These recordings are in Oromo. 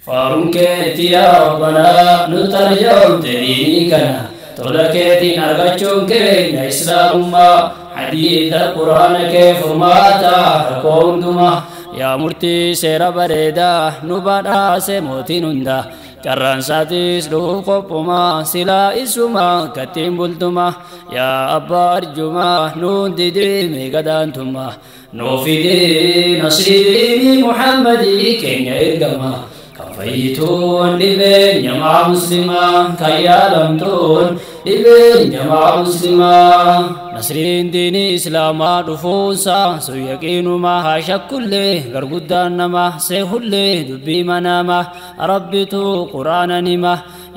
Faaruun keetti yaa Rabbanaa nu tarjoomte diinii kana tola keetiin argachuun keenya islaamummaa hadiisa quraana kee furmaata rakkoo hundumaa yaa murtii seera bareedaa nu badhaase mootiin hundaa carraan isaatis dhufuuf qophumaa silaa isumaa kattiin bultumaa yaa abbaa arjumaa nuun didiime gadaantummaa nuu fidii nasrii Muhammadii keenya ergamaa kan fayyituun dhibeen jamaa muslimaa kan yaalamtuun dhibeen jamaa muslimaa nasriin diinii islaamaa dhufuunsaa sun yaqiinumaa haa shakkullee garguddaan namaa seehullee dubbii manaamaa rabbitu quraana nima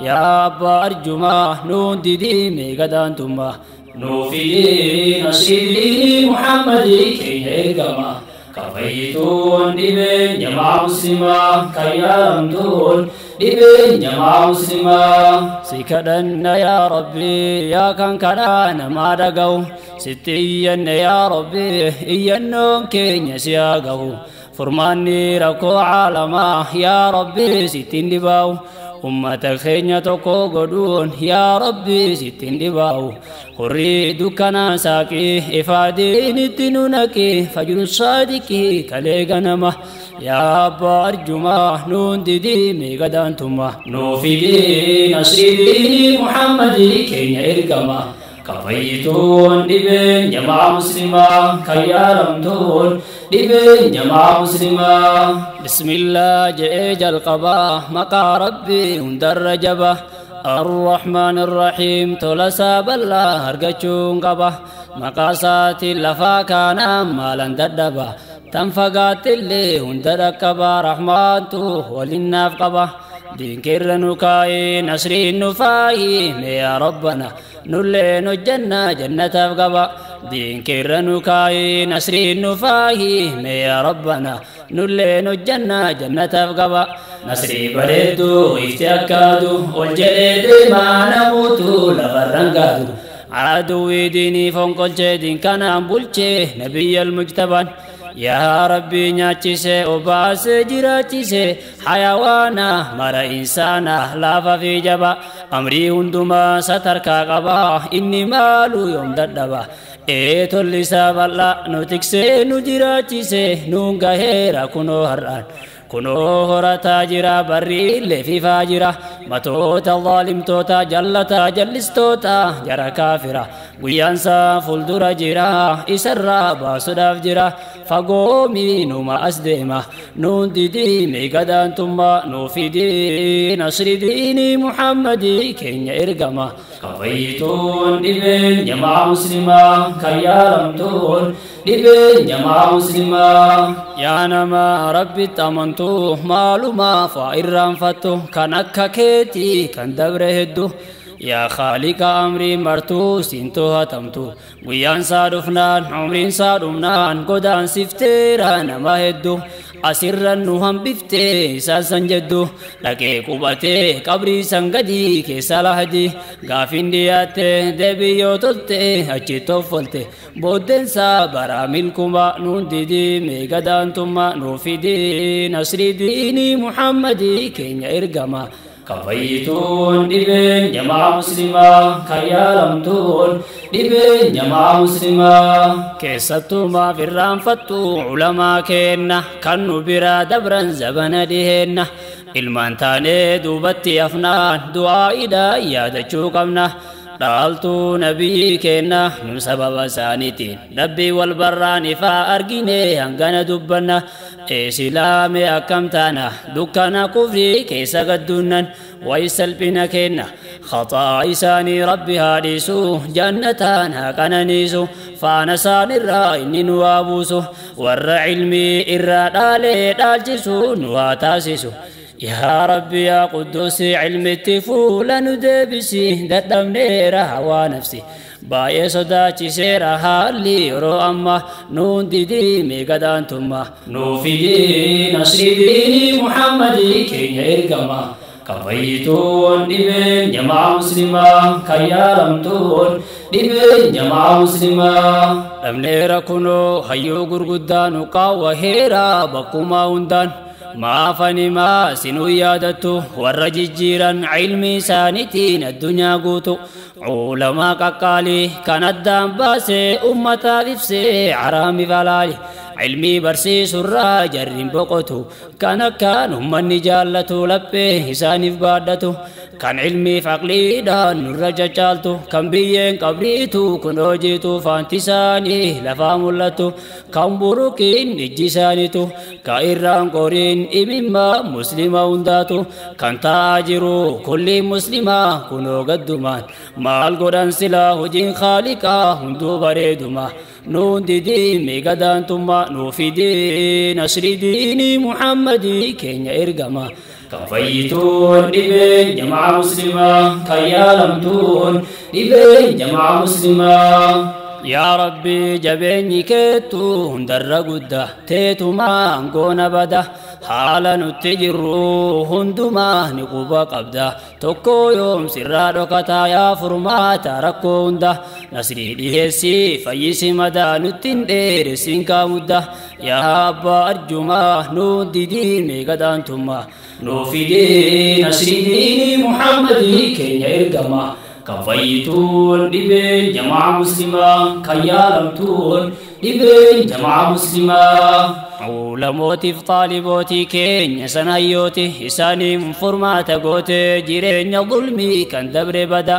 yaa abbaa arjumaa nuun didiime gadaantummaa nuu fidii nasrii diinii Muhammadii keenya ergamaa kan fayyituun dhibeen jamaa muslimaa kan yaalamtuun dhibeen jamaa muslimaa si kadhanna yaa rabbii yaa kan kadhaa namaa dhaga'u sitti iyyanne yaa rabbii iyyannoon keenya si haa ga'u furmaanni rakkoo caalamaa yaa rabbii sittiin dhibaa'u ummata keenya tokko godhuun yaa rabbii sittiin dhibaa'u hurrii dukkanaa saaqii ifaa diinitti nu naqi fajru saadiqii kalee ganama yaa abbaa arjumaa nuun didiime gadaantummaa nuu fidii nasrii diinii Muhammadii keenya ergama kan fayyituun dhibeen jamaa muslimaa kan yaalamtuun dhibeen jamaa muslimaa bismillah je'ee jalqabaa maqaa rabbii hundarra jaba الرحمن الرحيم تولسا بلا هرقچون قبا مقاسات لفا كان مالا ددبا تنفقات اللي هندرقبا رحمن تو وللناف قبا دين كرنكاي نصرين نفاي يا ربنا نلين الجنة جنة قبا دين كرنكاي نصرين نفاي يا ربنا نلين الجنة جنة قبا نصري بريدو افتكادو والجلد ما نموت لفرنقادو عدوي ديني فنقل دين كان بلچه نبي المجتبى يا ربي نياتشي وباس جراتشي حيوانا مر إنسانا لا في جبا أمري هندما ستركا قبا إني مالو يوم ددبا إيه تولي سابلا نتكسي نجراتشي نونغا كنو هران kunoo horataa jira barriillee fifaa jira matoota zaalimtoota jallataa jallistoota jara kaafira guyyaansaa fuuldura jira isarraa baasuudhaaf jira fagoomi numa as deema nuun didiime gadaantummaa nuu fidii nasri diinii Muhammadii keenya ergama kan fayyituun dhibeen jamaa muslimaa kan yaalamtuun dhibeen jamaa muslimaa yaa nama rabbitti amantu maalumaa faa irraanfattu kan akka keetii kan dabre hedduu yaa khaaliqa amrii martuu siin to'atamtu guyyaan isaa dhufnaan umriin isaa dhumnaan godaansifteera nama hedduu asirran nu hambiftee isaan san jedhu dhaqee qubatee qabrii san gadii keessa lahdi gaafin dhiyaatte deebii yoo tolte achi toffolte booddeensaa bara milkuma nuun didiime gadaantummaa nuu fidii nasrii diinii Muhammadii keenya ergama kan fayyituun dhibeen jamaa muslimaa kan yaalamtuun dhibeen jamaa muslimaa keessattuu maaf irraanfattu ulamaa keenna kan nu biraa dabran zabana dhiheenna ilmaan taanee duubatti hafnaan du'aa'idha yaadachuu qabna dhaaltuu nabii keenna nu sababa isaaniitiin rabbii wal barraan ifaa argine hangana dubbanna eesilaame akkam taana dukkana kufrii keessa gadduunnan way salphina keenna khaxaa isaanii rabbi haa dhiisu jannataan haa qananiisu faana isaanirraa inni nu haa buusu warra ilmii irraa dhaalee dhaalchisu nu haa taasisu يا ربي يا قدوس علمي تفول ندبسي ددمنيرا هوا نفسي باي صداتي سيرا حالي رو أما نون ديدي ميقدانتما نوفيدي نصري ديني محمدي كي إرقما كفيتون دبين جماعة مسلمة كيالمتون دبين جماعة مسلمة أمنيرا كنو هيو غرغدان قاوة هيرا بقوما وندان Maafani maa sinuu yaadattu warra jijjiiran ilmi isaaniitiin addunyaa guutu. Culamaa qaqqaalii kan addaan baasee ummataaf ibsee haraami falaali. Ilmii barsiisurraa jarriin boqotu kan akkaan ummanni jaallatu laphee isaaniif baadhatu. Kan ilmiif aqliidhaan nurra caccaaltu kan biyyeen qabriitu kun hojiitu faanti isaanii lafaa mul'attu. Kan buruqiin ijji isaaniitu ka irraan qoriin imimma muslima hundaatu. Kan taa'aa jiru kulli muslimaa kunoo gaddumaan maal godhan silaa hojiin khaaliqaa hunduu bareeduma. Nuun didiime gadaantummaa nuu fidii nasri diinii Muhammadii keenya ergama. Kan fayyituun dhibeen jamaa muslimaa kan yaalamtuun dhibeen jamaa muslimaa. Yaa Rabbi jabeenyi keettu hundarra guddaa teetumaan goona bada. Haala nutti jirru hundumaa ni quba qabda. Tokko yoom sirraa dhokataa yaa furmaata rakkoo hunda. Nasrii dhiheessii fayyisi madaa nutti hin dheeressin kaamudda. Yaa abbaa arjumaa nuun didiime gadaantummaa nuu fidee nasrii diinii Muhammadii keenya ergama. Kan fayyituun dhibeen jamaa muslimaa kan yaalamtuun dhibeen jamaa muslimaa. Ulamootiif xaalibootii keenya sanayyooti isaaniif furmaata gootee jireenya zulmii kan dabre bada.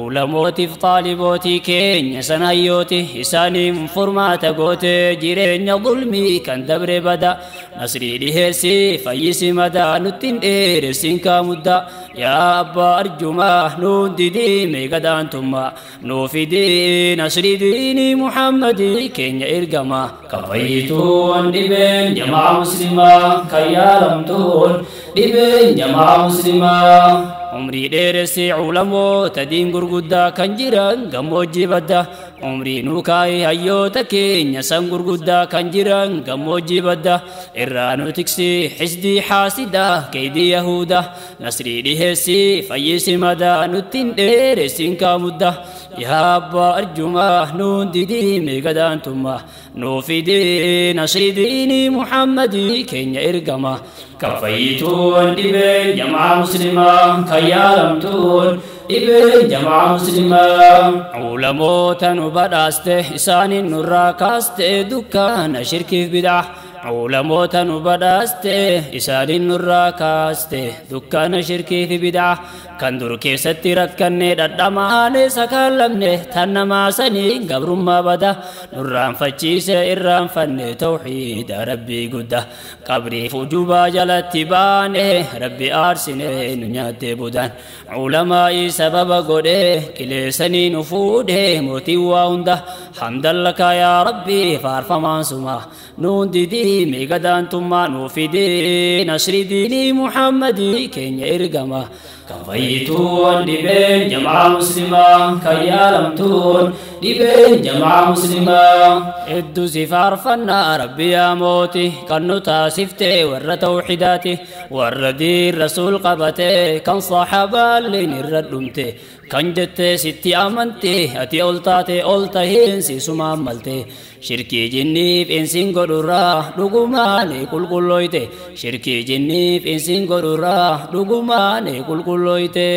Ulamootiif xaalibootii keenya sanayyooti isaaniif furmaata gootee jireenya zulmii kan dabre bada. Nasrii dhiheessii fayyisi madaa nutti hin dheeressin kaamudda. Yaa abbaa arjumaa nuun didiime gadaantummaa nuu fidii nasrii diinii Muhammadii keenya ergama. Kan fayyituun dhibeen jamaa muslimaa kan yaalamtuun dhibeen jamaa muslimaa. Umrii dheeressi culamoota diin gurguddaa kan jiran gammoojjii badda. Umrii nuu kaa'e hayyoota keenya san gurguddaa kan jiran gammoojjii badda. Irraa nu tiksi xisdii haasidaa keeydii yahuda. Nasrii dhiheessi fayyisi madaa nutti hin dheeressin kaamudda. Yaa abbaa arjumaa nuun didiime gadaantummaa nuu fidii nasrii diinii Muhammadii keenya ergama. Kan fayyituun dhibeen jamaa muslimaa kan yaalamtuun dhibeen jamaa muslimaa. Ulamoota nu badhaaste isaanin nurraa kaaste dukkaana shirkiif bid'a. Ulamoota nu badhaaste isaanin nurraa kaaste dukkaana shirkiif bid'a. Kan dur keessatti rakkanne dhadhamaane sakaalamne tan namaa sanii gabrummaa bada. Nurraanfachiise irraanfanne tawxiida rabbii guddaa. Qabriif ujubaa jalatti baane rabbi aarsine nu nyaatte budaan. Ulamaa'ii sababa godhee qileessanii nu fuudhee mootii waa hunda. Hamdallaka yaa rabbii faarfamaan suma. Nuun didiime gadaantummaa nuu fidee nasri diinii Muhammadii keenya ergama. Kan fayyituun dhibeen jamaa muslimaa kan yaalamtuun dhibeen jamaa muslimaa. Hedduu si faarfannaa rabbi yaa mooti kan nu taasiftee warra tawxidaati. Warra diin rasuul qabatee kan saxaabaalleen irra dhumte. Kan jettee sitti amante ati ol taate ol tahiin si sumaan malte. Shirkii jinniif insin godhurraa dhugumaan qulqullooyte. Shirkii jinniif insin godhurraa dhugumaan qulqullooyte.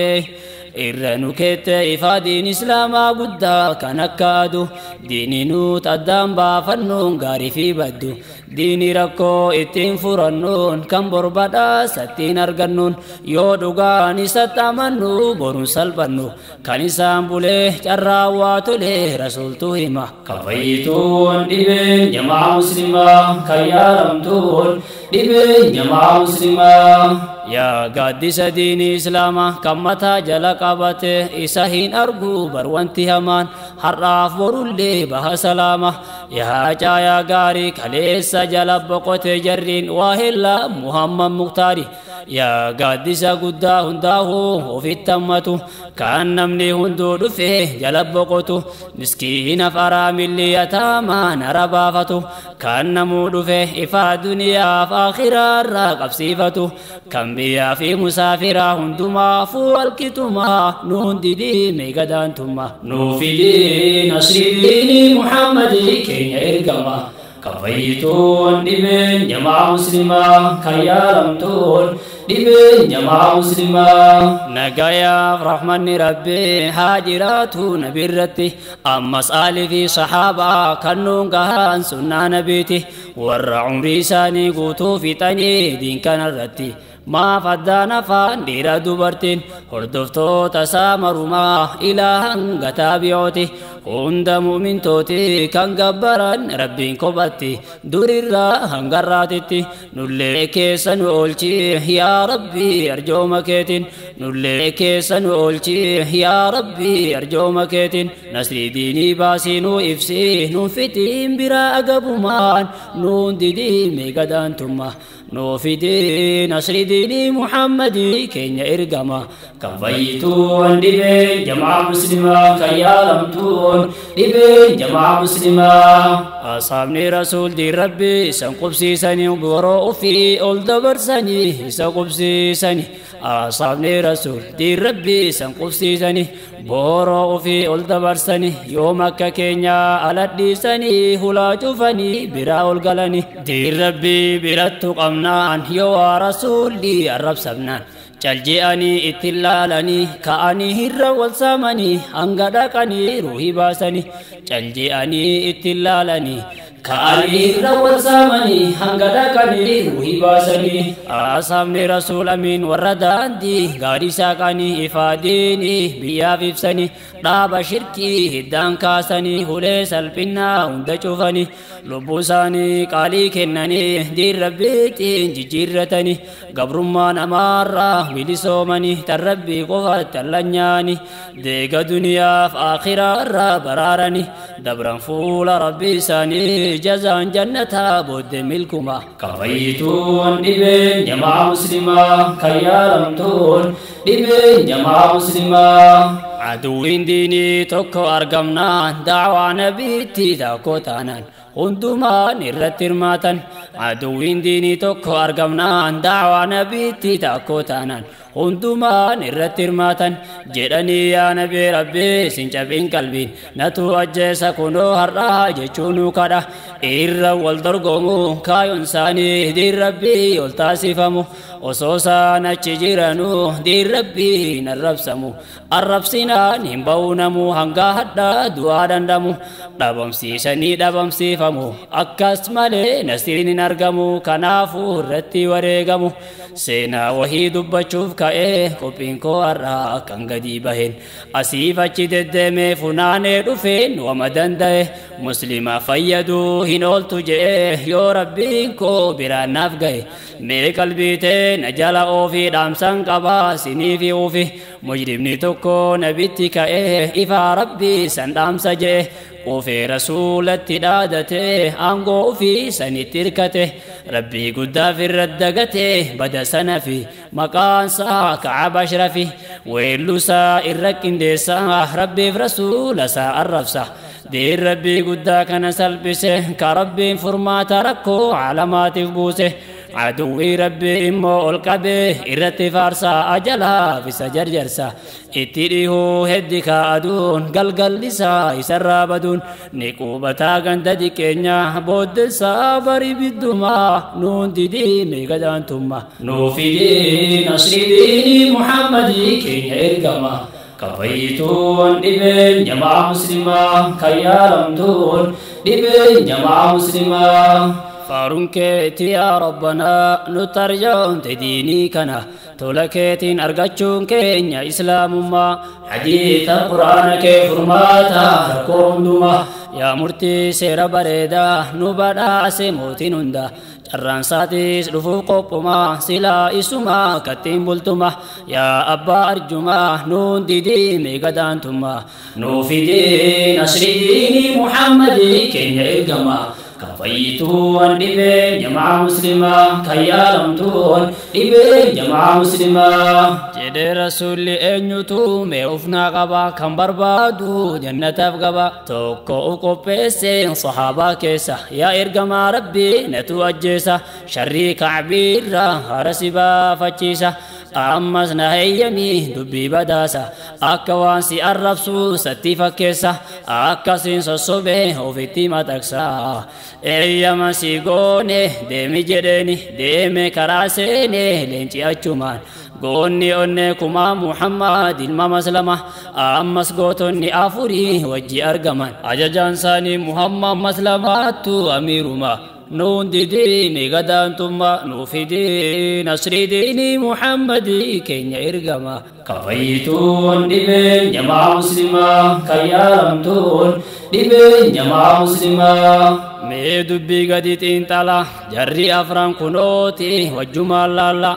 Irra nu keette ifaa diin islaamaa guddaa kan akka adu. Diini nuut addaan baafannuun gaarii fi baddu. Diini rakkoo ittiin furannuun kan borbadhaas ittiin argannuun. Yoo dhugaan isatti amannu boruun salphannu. Kan isaan bulee carraa waa tolee rasuultu hima. Kan fayyituun dhibeen jamaa muslimaa kan yaalamtuun dhibeen jamaa muslimaa. Yaa gaaddisa diinii islaamaa kan mataa jala qabate isa hin argu bar wanti hamaan har'aaf borullee baha salaama. Yaa caayaa gaarii kaleessa jala boqote jarriin waa hella Muhammad Muktaari. Yaa gaaddisa guddaa hundaa'uu ofitti hammatu kan namni hunduu dhufe jala boqotu. Miskiina faraamilli yataamaa nara baafatu kan namuu dhufe ifaa duniyaaf akhiraarraa qabsiifatu. Kan biyyaa fi musaafiraa hundumaafuu walqixumaa nuun didiime gadaantummaa. Nuu fidii nasri diinii Muhammadii keenya ergama. Kan fayyituun dhibeen jamaa muslimaa, kan yaalamtuun dhibeen jamaa muslimaa. Nagayaaf rahmanni rabbii haa jiraatu nabirratti, ammas aalii fi sahaabaa kan nuun gahan sunnaa nabiiti. Warra umrii isaanii guutuu fixanii diin kanarratti, maaf addaan afaan dhiira dubartiin? Hordoftoota isaa marumaa ilaa hanga taabi'ooti, hunda mu'mintooti kan gabbaran rabbiin kophatti durirraa hangarraatitti. Nullee keessa nu oolchi yaa rabbii arjooma keetiin, nullee keessa nu oolchi yaa rabbii arjooma keetiin. Nasrii diinii baasii nu ibsi, nuun fitiin biraa agabumaan, nuun didii gadaantummaa. Nuu fidii nasri diinii Muhammadii keenya ergama. Kan fayyituun dhibeen jamaa muslimaa, kan yaalamtuun dhibeen jamaa muslimaa. Asaabni rasuul diin rabbii isan qubsiisanii, boroo ofii ol dabarsanii isa qubsiisanii. Asaabni rasuul diin rabbii isan qubsiisanii, boroo ofii ol dabarsanii, yoom akka keenyaa ala dhiisanii hulaa cufanii biraa ol galanii. Diin rabbii birattu qabnaan, yoo waa rasuulli arrabsamnaan, calje'anii itti laalanii ka'anii hirra wal saamanii hanga dhaqanii ruuhii baasanii. Calje'anii itti laalanii ka'anii hirra wal saamanii hanga dhaqanii ruuhii baasanii. Asaabni rasuul amiin warra daandii gaarii saaqanii, ifaa diinii biyyaaf ibsanii, dhaaba shirkii hiddaan kaasanii, hulee salphinnaa hunda cufanii, lubbuu isaanii qaalii kennanii, diin rabbiitiin jijjiirratanii, gabrummaa namaarraa bilisoomanii, tan rabbii qofatti allanyaanii, deega duniyaaf aakhiraarraa baraaranii, dabran fuula rabbii isaanii, jazaan jannataa booddee milkuma. Kan fayyituun dhibeen jamaa muslimaa, kan yaalamtuun dhibeen jamaa muslimaa. Aduwwiin diinii tokko argamnaan, da'waa nabiitti tokko taanaan, hundumaan irratti hirmaatan. Aduwwiin diinii tokko argamnaan, da'waa nabiitti tokko taanaan, hundumaan irratti hirmaatan. Jedhanii yaa nabii rabbii sin cabin qalbiin, natu ajjeesa kunoo har'aa jechuun nu kadha. Irra wal dorgomu kaayoon isaanii diin rabbii ol taasifamu. Osoo isaan achi jiranuu diin rabbii hin arrabsamu, arrabsinaan hin ba'u namu, hanga hadhaa du'aa dandamu. Dhabamsiisanii dhabamsiifamu, akkas malee nasriin hin argamu, kanaafuu irratti wareegamu. Seenaa wahii dubbachuuf ka'ee qophiin koo har'aa kan gadi baheen, asiif achi deddeemee funaanee dhufeen wama danda'e, muslima fayyaduu hin ooltu je'ee yoo rabbiin koo biraan naaf ga'e. Mee qalbii tee na jala oofii, dhaamsan qabaa siniifi uufi. Mujrimni tokko nabitti ka'ee ifaa rabbii san dhaamsa je'e. Qufee rasuulatti dhaadatee aangoo ofii sanitti hirkate, rabbii guddaaf irra dagate bada sana fi maqaansaa Ka'aba Ashrafi. Weellusaa irra qindeessaa rabbiif rasuula isaa arrabsa, diin rabbii guddaa kana salphise, ka rabbiin furmaata rakkoo alamaatiif buuse. Aduwwii rabbii immoo ol qabee irratti faarsaa, ajalaaf isa jarjarsa. Itti dhihuu heddi aduun galgallisaa isarraa baduun ni qubataa ganda diqeenya, booddeessaa bari biddumaa, nuun didii gadaantummaa. Nuu fidii nasrii diinii Muhammadii keenya ergama. Kan fayyituun dhibeen jamaa muslimaa, kan yaalamtuun dhibeen jamaa muslimaa. Faaruun keetii yaa rabbanaa nu tarjoomte diinii kana, tola keetiin argachuun keenya islaamummaa. Hadiisa quraana kee furmaata rakkoo hundumaa, yaa murtii seera bareedaa nu badhaase mootiin hunda. Carraan isaatis dhufuuf qophumaa, silaa isumaa kattiin bultuma. Yaa abbaa arjumaa nuun didiime gadaantummaa, nuu fidii nasrii diinii Muhammadii keenya ergama. Kan fayyituun dhibeen jamaa muslimaa, kan yaalamtuun dhibeen jamaa muslimaa. Jedhee rasuulli eenyutu mee ufnaa qaba, kan barbaadu jannataaf qaba. Tokko uf qopheesse sahaabaa keessa, yaa ergamaa rabbii natu ajjeesa, sharrii kacbiirra hara si baafachiisa. Ammas na heeyyamii dubbii badaasa akka waan si arrabsu satti fakkeessa akkasiin sossobee ofitti maxaqsa. Eeyyama si goone deemi jedheeni deeme karaa seene leenci achumaan. Goonni onne kumaa Muhammad ilma Maslama ammas gootonni afurii wajji argaman. Ajajaan isaanii Muhammad Maslamaattu amiiruma. Nuun didiini gadaantummaa nuu fidii nasrii diinii Muhammadii keenya ergama. Kafayyituun dhibeen jamaa muslimaa kan yaalamtuun dhibeen jamaa muslimaa. Mee dubbii gadi xiinxala jarri afran kunooti wajjumaan laalla.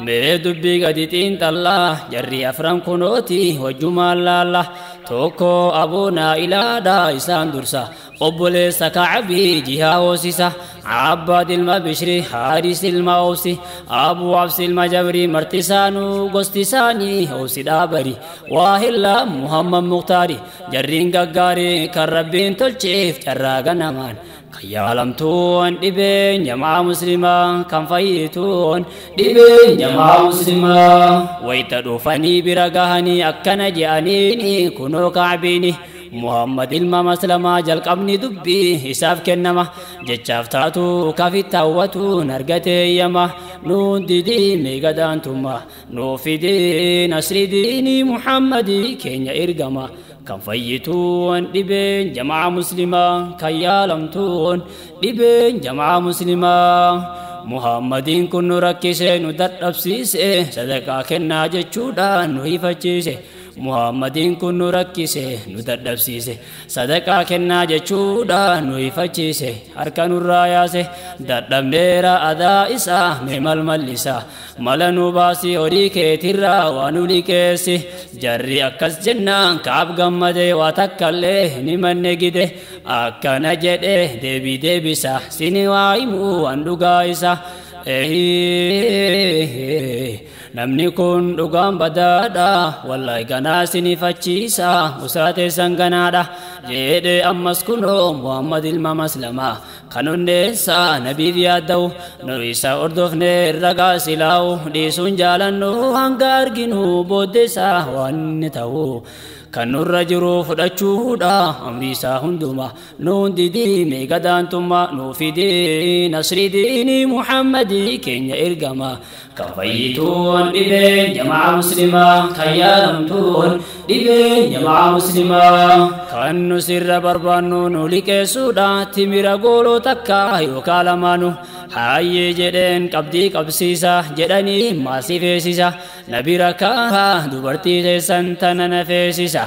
Mee dubbii gadi xiinxala jarri afran kunooti wajjumaan laalla. Tokko abuunaa ilaadha isaan dursa. Obboleessa Kacbii jihaa hoosisa. Abbaad ilma Bishri Haaris ilma Oobsi Abuu Absi ilma Jabrii marti isaanuu gosti isaanii Oobsi dhaabari. Waahilla Muhammad Muktaari jarriin gaggaarii kan Rabbiin tolcheef carraa ganamaan. Kan yaalamtuun dhibeen jamaa muslimaa kan fayyituun dhibeen jamaa muslimaa. Wayita dhufanii bira gahanii akkana je'aniini kunoo Kacbiini. Muhammad ilma Maslamaa jalqabni dubbii isaaf kennama. Jechaaf taatu kafitti hawwatuun argatee yama. Nuun didiime gadaantummaa nuu fidii nasrii diinii Muhammadii keenya ergama. Kan fayyituun dhibeen jamaa muslimaa kan yaalamtuun dhibeen jamaa muslimaa. Muhammadiin kun nu rakkisee nu dadhabsiise sadaqaa kennaa jechuudhaan nu hifachiise. Muhammadiin kun nu rakkise nu dadhabsiise sadaqaa kennaa jechuudhaan nu hifachiise. Harka nurraa yaase dadhabneera adaa isaa mee malmallisa mala nu baasi horii keetirraa waa nu liqeessi. Jarri akkas jennaan Kaab gammadee waa takkallee ni manne gide akkana jedhee deebii deebisa sini waa himuu waan dhugaa isa. Namni kun dhugaan badaadha wallahi ganaa sinifachiisa usaa teessan ganaadha jedhe ammas kunoo Muhammad ilma Maslamaa kan hundeessaa nabiif yaadda'u nu isa hordofne ragaa silaa'u dhiisuun jaalannu hanga arginu booddeessaa waan inni ta'u. Kan nurra jiru fudhachuudha amri isaa hunduma nuun didiime gadaantummaa nuu fidii nasrii diinii Muhammadii keenya ergama. Kan fayyituun dhibeen jamaa muslimaa kan yaalamtuun dhibeen jamaa muslimaa. Kan nu sirra barbaannu nu liqeessuudha timira gooloo takka yookaan lamaanu. Hayyee jedheen qabdii qabsiisa jedhanii maasii feesisa. Na bira kaahaa dubartii teessan tana na feesisa.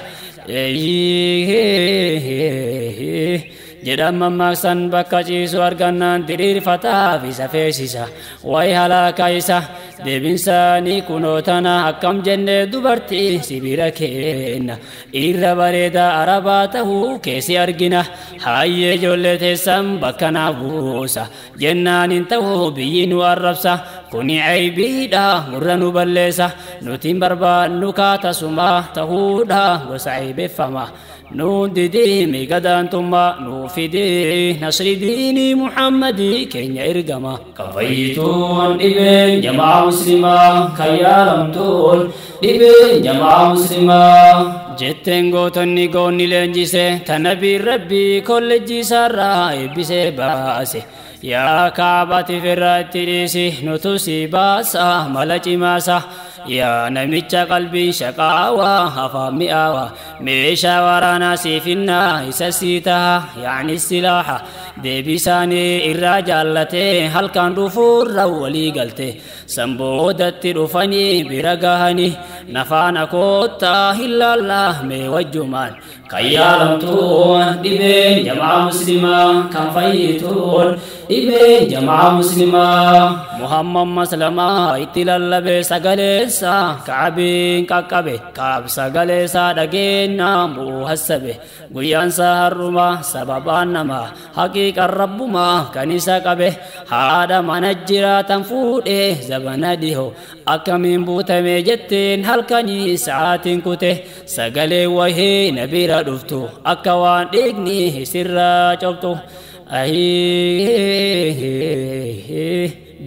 Jedhan mammaaksan bakka ciisu argannaan diriirfataaf isa feesisa. Wayi halaaka isa deebinsaanii kunoo tana akkam jennee dubartii si bira kenna. Irra bareedaa arabaa ta'uu keessi argina. Hayyee ijoollee teessan bakka naa buusa. Jennaan hin ta'uu biyyi nu arrabsa. Kuni aybiidha gurra nu balleessa. Nuti hin barbaannu kaatasuma ta'uudha gosa aybeeffama. Nuun didiime gadaantummaa nuu fidii nasrii diinii Muhammadii keenya ergama. Kan fayyituun dhibeen jamaa muslimaa kan yaalamtuun dhibeen jamaa muslimaa. Jetteen gootonni goonni leenjise tan nabiin Rabbii kolleejjii isaarraa eebbisee baase. Yaa Kaabaatiif irraa itti dhiisi nutu si baasa mala cimaasa. Yaa namicha qalbiin shaqaawaa afaan mi'aawaa meeshaa waraanaa siifinnaa isa sii taha yaani silaaha. Deebii isaanii irraa jaallatee halkan dhufuurra walii galte. Sanboodatti dhufanii bira gahanii nafaana koottaa hin laallaa mee wajjumaan. Kan yaalamtuun dhibeen jamaa muslimaa kan fayyituun dhibeen jamaa muslimaa. Muhammad Maslamaa itti lallabee sagaleessa Kaabiin qaqqabe Kaab sagaleessaa dhageenyaa bu'uu hassabe. Guyyaansaa har'umaa sababaan namaa haqiiqan rabbumaa kan isa qabe. Haadha mana jiraatan fuudhee zabana dhihoo akkamiin buutame jetteen halkanii sa'aatiin kute. Sagalee wahii na bira dhuftu akka waan dhiigni isirraa cobtu.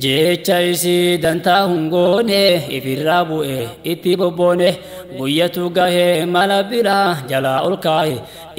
Jecha isii dantaa hungoone ifirraa bu'e itti bobboone guyyatu gahee mala biraa jalaa ol kaa'e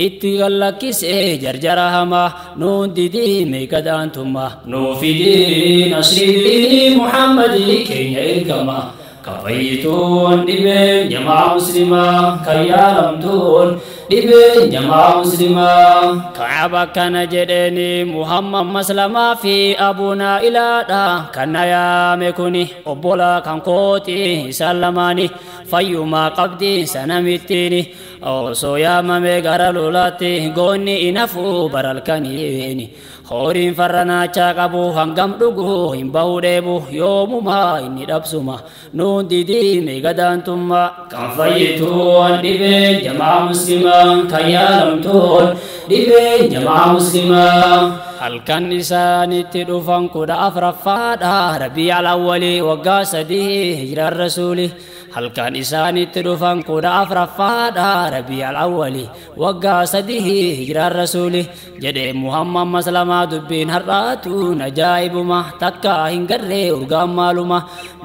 itti gallakkisee jarjara hamaa nuun didiime gadaantummaa nuu fidii nasrii Muhammadii keenya ergama. Kafayyituun dhibeen jamaa muslimaa kan yaalamtuun dhibeen jamaa muslimaa. Kaaba kana jedheeni Muhammad Maslamaa fi Abuunaa ilaadha kan na yaame kuni obbolaa kan kooti isaan lamaani fayyumaa qabdi sana mittiini osoo yaamame gara lolaatti goonni inafu baralkaniini. Horiin farra naachaa qabu hangam dhugu hin bahu dheebu yoomumaa inni dhabsuma nuun didiime gadaantummaa. Kan fayyituun dhibeen jamaa muslimaa kan yaalamtuun dhibeen jamaa muslimaa. Halkan isaanitti dhufan 14ffaadha Rabii al-awwalii waggaa 3 hijraan rasuuli. Halkan isaanitti dhufan 14ffaadha Rabii al-awwalii waggaa 3 hijraan rasuuli. Jedhee Muhammad Maslamaa dubbiin har'aatuun ajaa'ibuma takka hin garree urgaan maaluma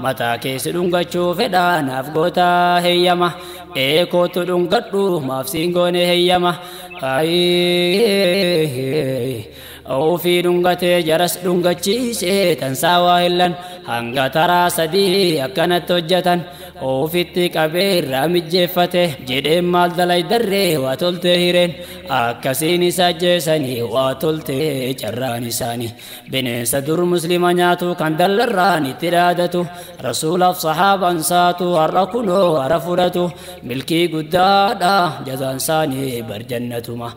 mataa keessi dhungachuu fedhaa naaf gootaa heeyyama eekootu dhungadhu maaf siin goone heeyyama. Ofii dhungatee jaras dhungachiisee tansaa waa hillan hanga taraa 3 akkanatti hojjetan ofitti qabee irraa mijjeeffate jedheen maal dalay darree waa toltee hireen akkasiin isa ajjeesanii waa toltee carraan isaanii bineensa dur muslima nyaatu kan dallarraan itti dhaadatu rasuulaaf sahaabaan saatu har'a kunoo hara fudhatu milkii guddaadha jazaan isaanii barjannatuma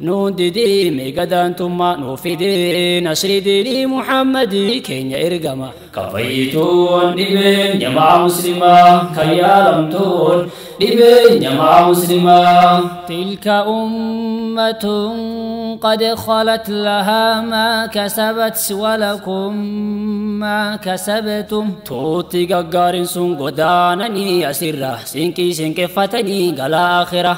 nuun didiime gadaantummaa nuu fidee nasrii diinii Muhammadii keenya ergama. Kafayyituun dhibeen jamaa muslimaa kan yaalamtuun dhibeen jamaa muslimaa. Tilka ummatun qad khalat lahaa maa kasabat walakum maa kasabtum. Tuutti gaggaariin sun godaananii asirra sinqii sinqeffatanii gala akhira.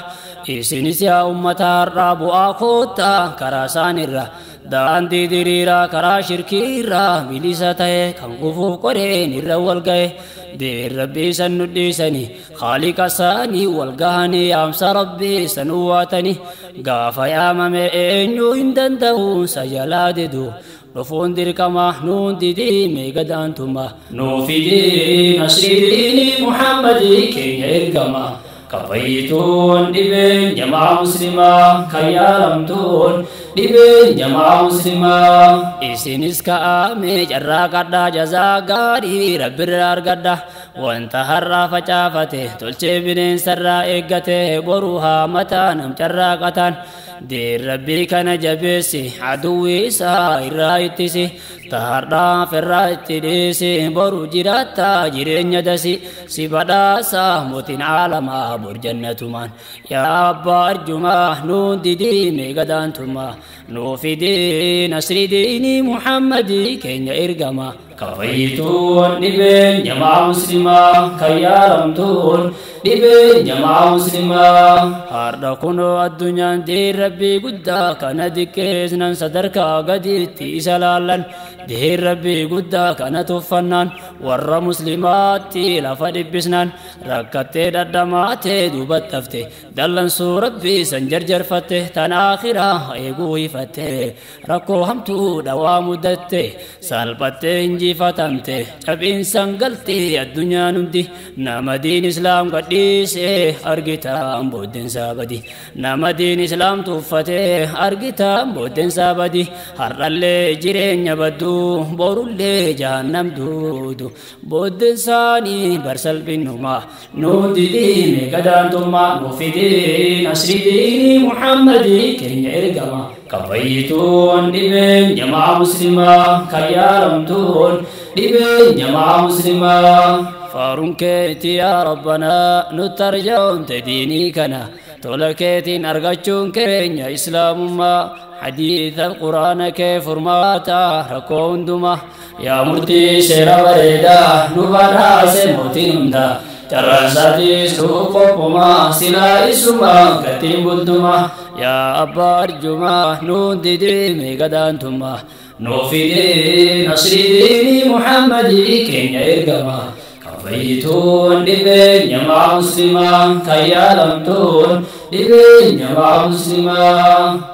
Isinis yaa ummata har'aa bu'aa koottaa karaa isaanirra daandii diriiraa karaa shirkiirraa bilisa ta'e kan kufuuf qoreen irra wal ga'e diin rabbii san nu dhiisanii khaaliqa isaanii wal gahanii yaamsa rabbii san uwwaatanii gaafa yaamame eenyuu hin danda'u sa jalaa didu dhufuun dirqama nuun didiime gadaantummaa nuu fidii nasrii diinii Muhammadii keenya ergama. Kafayyituun dhibeen jamaa muslimaa kan yaalamtuun dhibeen jamaa muslimaa. Isinis ka'ame carraa qadhaa jazaa gaarii rabbirraa argadha wanta har'aa facaafate tolchee bineensarraa eeggate boruu haa mataa nam carraa qataan. Diin rabbii kana jabeessi aduwwi isaa irraa ittisi taharraa firraa itti dhiisi boru jiraatta jireenya dasi si badhaasa mootiin caalamaa bor jannatumaan. Yaa abbaa arjumaa nuun didiime gadaantummaa nuu fidii nasrii diinii Muhammadii keenya ergama. Kafayyituun dhibeen jamaa muslimaa kan yaalamtuun dhibeen jamaa muslimaa. Har'a kunoo addunyaan diin rabbii guddaa kana diqqeesnan sadarkaa gadiitti isa laallan diin rabbii guddaa kana tuffannaan warra muslimaatti lafa dhibbisnaan rakkattee dhadhamaatee dubattafte dallansuu rabbii san jarjarfatte tan akhiraa eeguu hifatte rakkoo hamtuu dhawaa mudatte salphattee injifatamte cabinsan galtee addunyaan hundi nama diin islaam gadhiisee argitaan booddeensaa badi nama diin islaam tuffatee argitaan booddeensaa badi har'allee jireenya badduu borullee jahannam duudu booddeensaanii barsalphinnuma nuun didiime gadaantummaa nuu fidii nasrii diinii Muhammadii keenya ergama. Kafayyituun dhibeen jamaa muslimaa kan yaalamtuun dhibeen jamaa muslimaa. Faaruun keetii yaa Rabbanaa nutti arjoomte diinii kana tola keetiin argachuun keenya islaamummaa hadiisa quraana kee furmaata rakkoo hundumaa yaa murtii seera bareedaa nu badhaase mootiin hundaa. Carraan isaatis nuuf qophumaa silaa isumaa gatiin bultumaa. Yaa abbaa arjumaa nuun didiime gadaantummaa. Nuuf fidee nasrii diinii Muhammadii keenya ergamaa. Kan fayyituun dhibeenya maa muslimaa, kan yaalamtuun dhibeenya maa muslimaa.